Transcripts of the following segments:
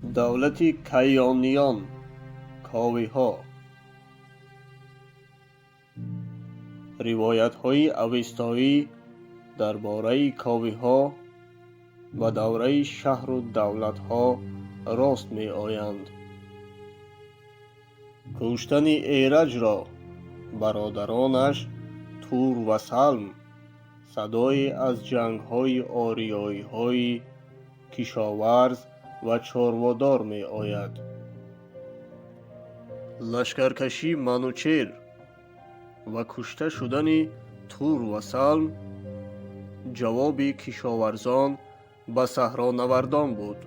Давлати Каёниён, Ковиҳо. Ривоятҳои авестоӣ дар бораи ковиҳо ба давраи шаҳру давлатҳо рост меоянд. Куштани Эраҷро бародаронаш Тур ва Салм садое аз ҷангҳои ориёиҳои кишоварз ва чорводор меояд. Лашкаркашии Манучер ва кушта шудани Тур ва Салм ҷавоби кишоварзон ба саҳронавардон буд.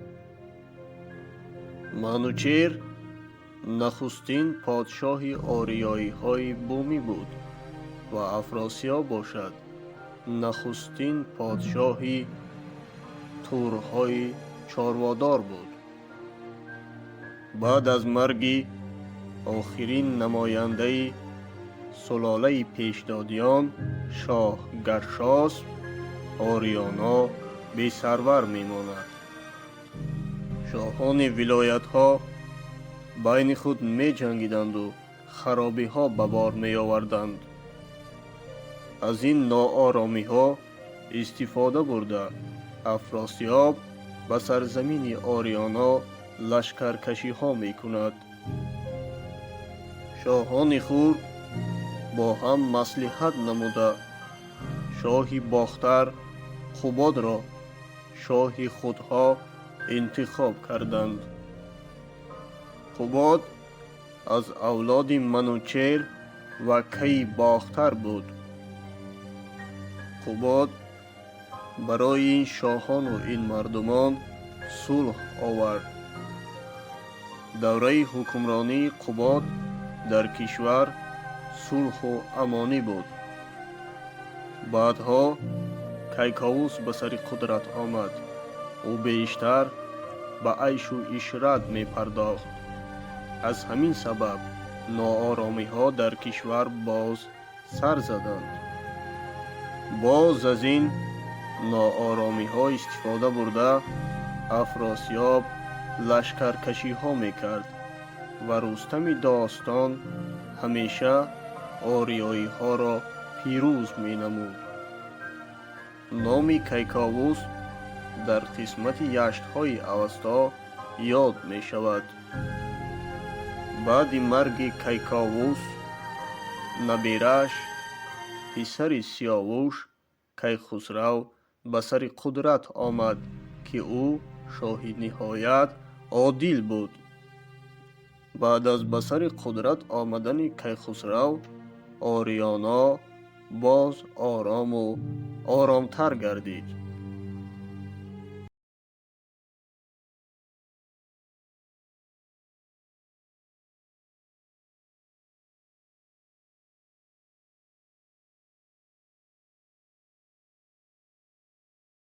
Манучер нахустин подшоҳи ориёиҳои бумӣ буд ва Афросиёб бошад нахустин подшоҳи турҳои чорводор буд. Баъд аз марги охирин намояндаи сулолаи пешдодиён, шоҳ Гаршосп, Ориёно бесарвар мемонад. Шоҳони вилоятҳо байни худ меҷангиданду харобиҳо ба бор меоварданд. Аз ин нооромиҳо истифода бурда, Афросиёб ба сарзамини Ориёно лашкаркашиҳо мекунад. Шоҳони хурд бо ҳам маслиҳат намуда, шоҳи Бохтар Қубодро шоҳи худҳо интихоб карданд. Қубод аз авлоди Манучер ва Кайи Бохтар буд. Қубод барои ин шоҳону ин мардумон сулҳ овард. Давраи ҳукмронии Қубод дар кишвар сулҳу амонӣ буд. Баъдҳо Кайковус ба сари қудрат омад. Ӯ бештар ба айшу ишрат мепардохт. Аз ҳамин сабаб нооромиҳо дар кишвар боз сар заданд. Боз аз ин нооромиҳо истифода бурда, Афросиёб лашкаркашиҳо мекард ва Рустами достон ҳамеша ориёиҳоро пирӯз менамуд. Номи Кайковус дар қисмати яштҳои Авасто ёд мешавад. Баъди марги Кайковус набирааш, писари Сиёвуш, Кайхусрав ба сари қудрат омад, ки ӯ шоҳи ниҳоят одил буд. Баъд аз ба сари қудрат омадани Кайхусрав Ориёно боз орому оромтар гардид.